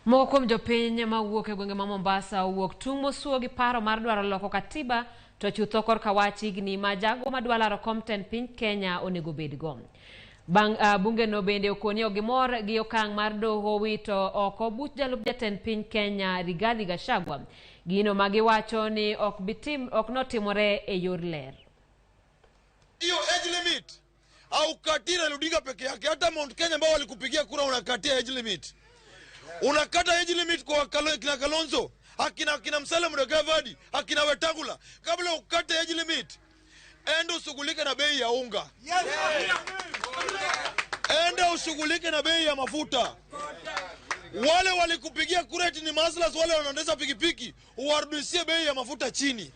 Moko kuom jopiny mawuok e gwenge ma Mombasa owuok tung' mosuo gi paro mar dwaro loko katiba to chutho korka wach higni ma jago madwa laro kom tend piny Kenya onego bedgo. Bang' bunge no bende okoni ok gimor gi okang' mar doho wito oko buch jalup jatend piny Kenya Rigathi Gachagua. Gino ma giwacho ni ok bitim ok notimore e yor ler. Hiyo age limit haukatii Raila Odinga peke yake, hata Mount Kenya ambao walikupigia kura unakatia age limit. Unakata age limit kwa kina Kalonzo, akina Musalia Mudavadi, akina Wetangula. Kabla ukate age limit, enda ushughulike na bei ya unga. Enda ushughulike na bei ya mafuta. Wale walikupigia kura eti ni mahustlers, wale wanaendesha pikipiki, uwarudishie bei ya mafuta chini.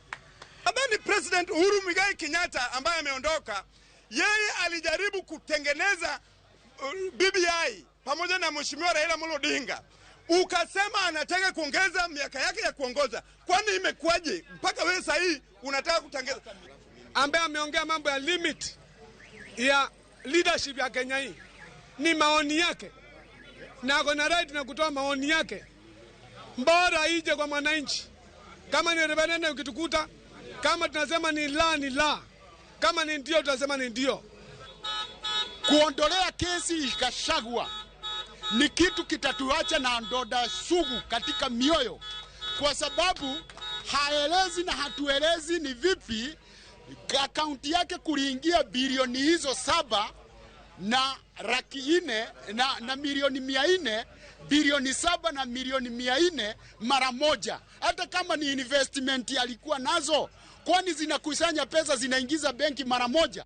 Nadhani President Uhuru Muigai Kenyatta ambaye ameondoka, yeye alijaribu kutengeneza BBI pamoja na Mheshimiwa Raila Amolo Odinga. Ukasema anataka kuongeza miaka yake ya kuongoza. Kwani imekuwaje mpaka wewe sasa hii unataka kutengeza? Ambaye ameongea mambo ya limit ya leadership ya Kenya hii ni maoni yake, na ako na right na kutoa maoni yake, bora ije kwa mwananchi. Kama ni referendum ukitukuta, kama tunasema ni la ni la, kama ni ndio tunasema ni ndio. Kuondolea kesi Gachagua ni kitu kitatuacha na donda sugu katika mioyo, kwa sababu haelezi na hatuelezi ni vipi akaunti yake kuliingia bilioni hizo 7 na laki nne na milioni mia nne, bilioni 7 na milioni mia nne mara moja. Hata kama ni investment alikuwa nazo, kwani zinakusanya pesa zinaingiza benki mara moja?